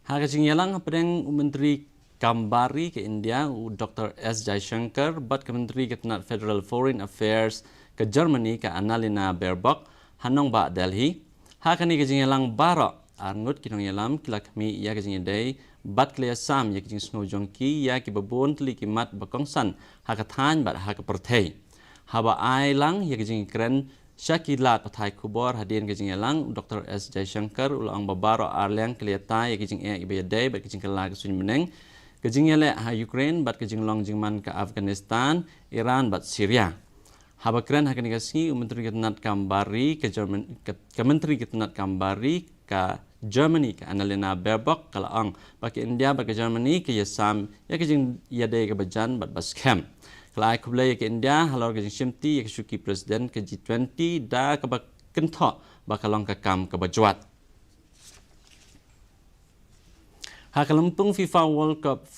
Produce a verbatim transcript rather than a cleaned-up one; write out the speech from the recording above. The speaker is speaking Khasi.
Ha ka jingïalang hapdeng u Myntri Kam Bar Ri ka India, u Doctor S Jaishankar, bad ka Myntri ka tnat Federal Foreign Affairs ka Germany, ka Annalena Baerbock, ha nongbah Delhi. Ha kane ka jingïalang baroh arngut ki nongïalam ki la khmih ïa ka jingïadei bad ki la ïasam ïa ka jingsngew jong ki ïa ki babun tylli ki mat ba kongsan ha ka thaiñ bad ha ka pyrthei. Haba ai lang ïa ka jingkren sha ki lad pathai khubor hadien ka jingïalang, u Doctor S Jaishankar u la ong ba baroh arliang ki la ïatai ïa ka jingeh iba ïadei bad ka jingkylla ka suiñ bneng, ka jingïaleh ha Ukraine bad ka jinglong jingman ka Afghanistan, Iran bad Syria. Haba kren ha kane ka sngi, u Myntri ka tnat Kam Bar Ri ka German, ka, ka Myntri ka tnat Kam Bar Ri ka Germany, ka Annalena Baerbock, ka la ong ba ka India bad ka Germany ka ïasam ïa ka jingïadei kaba jan bad ba skhem. Ka la ai khublei ïa ka India halor ka jingshimti ïa ka shuki President ka G twenty da kaba kynthoh ba ka long ka kam kaba jwat. Ha ka lympung FIFA World Cup